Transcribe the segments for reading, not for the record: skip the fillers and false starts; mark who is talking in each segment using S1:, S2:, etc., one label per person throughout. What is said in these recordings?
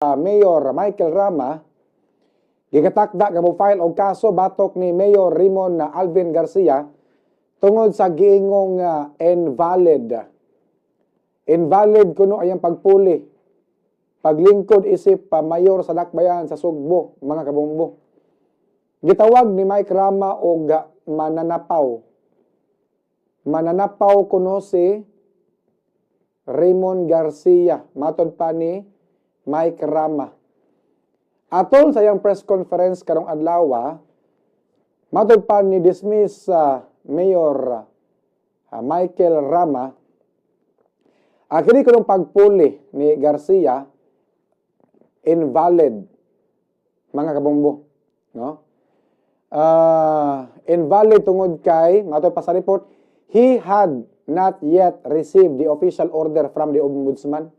S1: Mayor Michael Rama gikatakda nga mo-file og kaso batok ni Mayor Raymond Alvin Garcia tungod sa giingong invalid. Invalid kuno ayang pagpuli, paglingkod isip pa mayor sa Dakbayan sa Sugbo, mga kabombo. Gitawag ni Mike Rama og mananapaw. Mananapaw kuno si Raymond Garcia, matod pa ni Mike Rama. Atol sa iyang press conference karong adlaw, matod pa ni dismiss sa Mayor Michael Rama, ang kini kunong pagpuli ni Garcia invalid, mga kabombo, no? Invalid tungod kay, matod pa sa report, he had not yet received the official order from the ombudsman.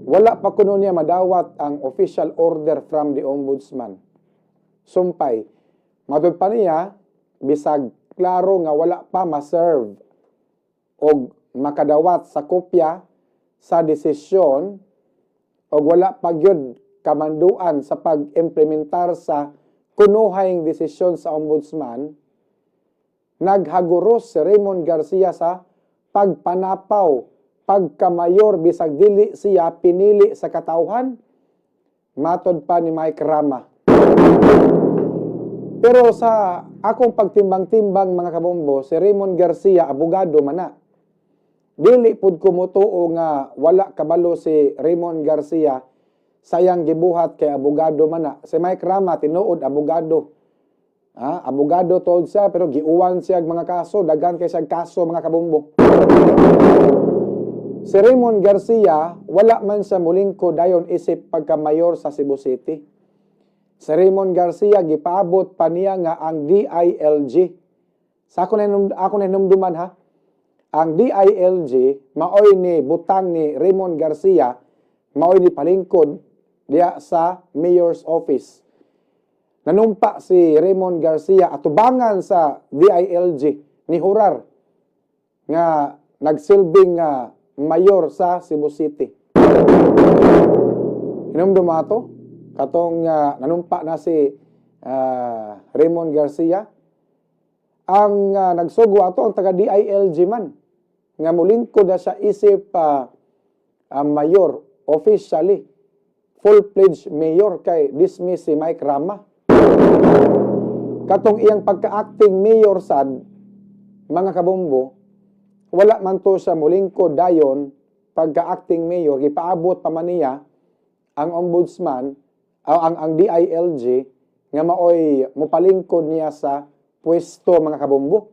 S1: Wala pa kuno niya madawat ang official order from the ombudsman. Sumpay. Matod pa niya, bisag klaro nga wala pa ma-serve og makadawat sa kopya sa desisyon og wala pa gyud kamanduan sa pag-implementar sa kunuhayng desisyon sa ombudsman, naghaguros si Raymond Garcia sa pagpanapaw, pagkamayor bisag dili siya pinili sa katawhan, matod pa ni Mike Rama. Pero sa akong pagtimbang-timbang, mga kabombo, si Raymond Garcia, abogado man na. Dili pud ko motuo nga wala kabalo si Raymond Garcia sa iyang gibuhat kay abogado man na. Si Mike Rama, tinuod abogado. Ah, abogado tuod siya pero giuwan siya og mga kaso, daghan kay siya kaso, mga kabombo. Si Raymond Garcia, wala man siya mulingkod dayon isip pagka-mayor sa Cebu City. Si Raymond Garcia, gipaabot pa niya nga ang DILG. Sa ako na hinumduman ha, ang DILG maoy ni butang ni Raymond Garcia, maoy ni palingkod diya sa mayor's office. Nanumpa si Raymond Garcia atubangan sa DILG ni Hurar nga nagsilbing nga mayor sa Cebu City. Hinumdum ato katong nanumpa na si Raymond Garcia. Ang nagsugo ato ang taga DILG man nga mulingkod na siya isip mayor officially, full-fledged mayor, kay dismiss si Mike Rama. Katong iyang pagka-acting mayor sad, mga kabombo, wala man to siya mulingkod dayon pagka-acting mayor, gipaabot pa man niya ang ombudsman, ang DILG nga maoy mopalingkod niya sa pwesto, mga kabombo.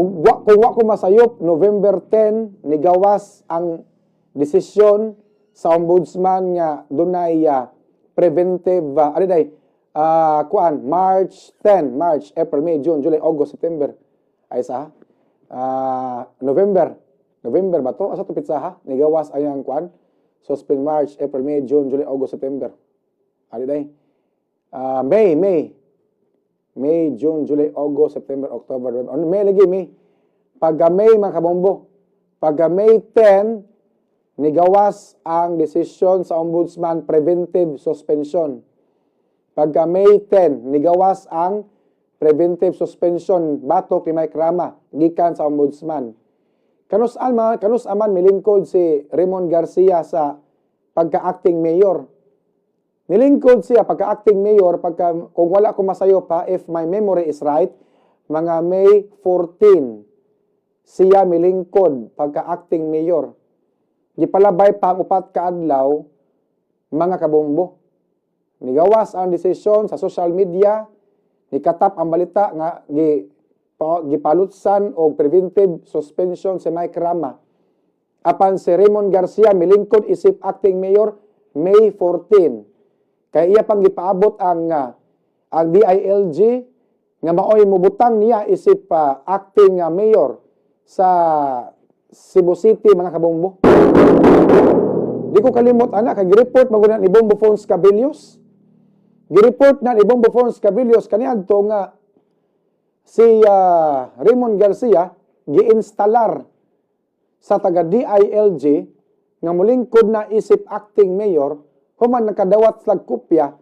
S1: Ug kung wa ko masayop, November 10 nigawas ang desisyon sa ombudsman nga dunay preventive, ano day, kuan, March 10, March, April, May, June, July, August, September. Ay sa November. November ba to? Asa to pitsa ha? Nigawas ay ang kuan. Suspend March, April, May, June, July, August, September. Ano day? May, May. May, June, July, August, September, October, November. Ano, May lagi, May. Pagka May, mga kabombo. Pagka May 10, nigawas ang desisyon sa ombudsman, preventive suspension. Pagka May 10, nigawas ang preventive suspension batok ni Mike Rama gikan sa ombudsman. Kanus aman milingkod si Raymond Garcia sa pagka-acting mayor? Nilingkod siya pagka-acting mayor pagka, kung wala ko masayop ha, if my memory is right, mga May 14 siya milingkod pagka-acting mayor. Gipalabay pa ang 4 ka adlaw, mga kabombo. Nigawas ang desisyon sa social media, nikatap ang balita nga gipalutsan og preventive suspension si Mike Rama. Apan si Raymond Garcia milingkod isip acting mayor May 14. Kaya iya pang gipaabot ang DILG nga maoy mubutang niya isip acting mayor sa Cebu City, mga kabombo. Di ko kalimot ana kay gi-report man gud na ni Bombo Phones Cabillos. Gi-report na ni Bombo Phones Cabillos kaniadto nga si Raymond Garcia giinstalar sa taga DILG nga mulingkod na isip acting mayor human nakadawat slag kopya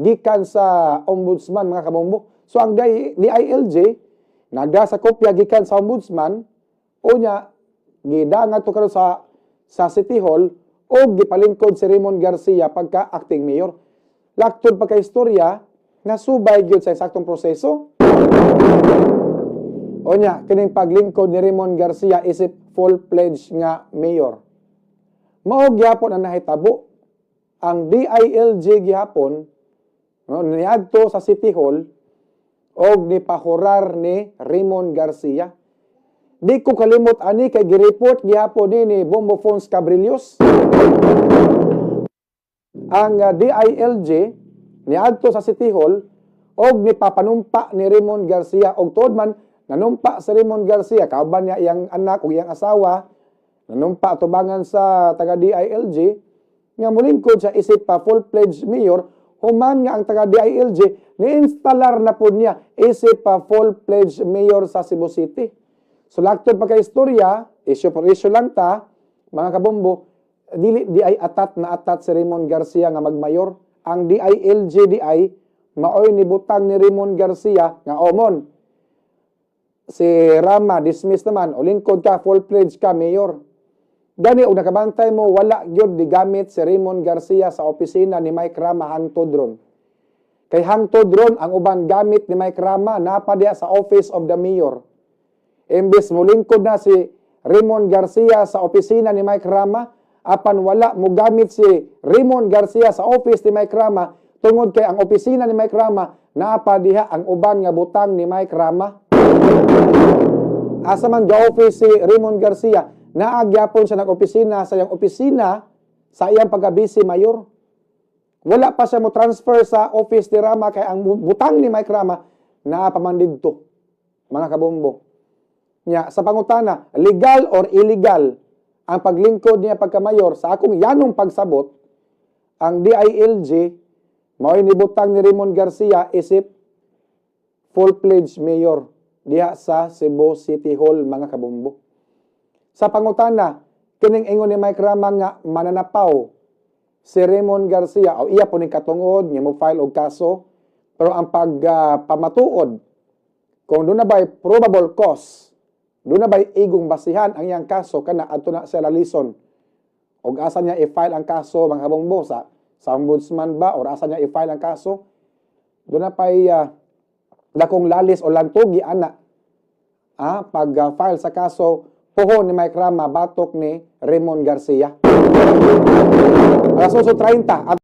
S1: gikan sa ombudsman, mga kabombo. So ang DILG nagda sa kopya gikan sa ombudsman, unya gidanga to karon sa City Hall og gipalingkod si Raymond Garcia pagka acting mayor. Laktod pagka istorya, nasubay gyud sa eksaktong proseso. Unya, kining paglingkod ni Raymond Garcia isip full-fledged nga mayor. Mao gyapon ang nahitabo. Ang DILG gihapon, no, niadto sa City Hall og nipahurar ni Raymond Garcia. Di ko kalimot ani kay gireport gihapon ni Bombo Fons Cabrillos. Ang DILG niadto sa City Hall og nipapanumpa ni Raymond Garcia, og tuod man nanumpa si Raymond Garcia kauban niya iyang anak ug iyang asawa, nanumpa atubangan sa taga DILG nga mulingkod siya isip pa full-fledged mayor human nga ang taga DILG ni-instalar na pud niya isip pa full-fledged mayor sa Cebu City. So laktod pa kay istorya, issue por issue lang ta, mga kabombo, dili di ay atat na atat si Raymond Garcia nga magmayor. Ang DILG di ay maoy nibutang ni Raymond Garcia nga omon. Si Rama dismiss naman o lingkod ka, full-fledged ka mayor. Gani og nakabantay mo, wala gyud gigamit si Raymond Garcia sa opisina ni Mike Rama hangtod ron. Kay hangtod ron ang uban gamit ni Mike Rama napa diha sa office of the mayor. Imbes mulingkod na si Raymond Garcia sa opisina ni Mike Rama, apan wala mogamit si Raymond Garcia sa office ni Mike Rama tungod kay ang opisina ni Mike Rama naa diha ang uban nga butang ni Mike Rama. Asa man ga-office si Raymond Garcia, naa gyapon siya nag-opisina sa iyang opisina sa iyang pagka-vice mayor. Wala pa siya mo transfer sa office ni Rama kay ang butang ni Mike Rama naa pa man didto, mga kabombo. Nya, sa pangutana, legal or illegal ang paglingkod niya pagka-mayor, sa akong yanong pagsabot, ang DILG mao'y nibutang ni Raymond Garcia isip full-fledged mayor diha sa Cebu City Hall, mga kabombo. Sa pangutana, kining ingon ni Mike Rama nga mananapaw si Raymond Garcia o iya po ning katungod nga mo file og kaso, pero ang pagpamatuod kung duna ba'y probable cause, duna ba'y igong basihan ang iyang kaso, kana adto na sa Lalison. Og asa niya i-file ang kaso, mga kabombo, sa ombudsman ba or asa niya i-file ang kaso, duna pa'y dakong lalis o lantugi ana pag file sa kaso pohon ni Mike Rama batok ni Raymond Garcia. Alas 8:30 at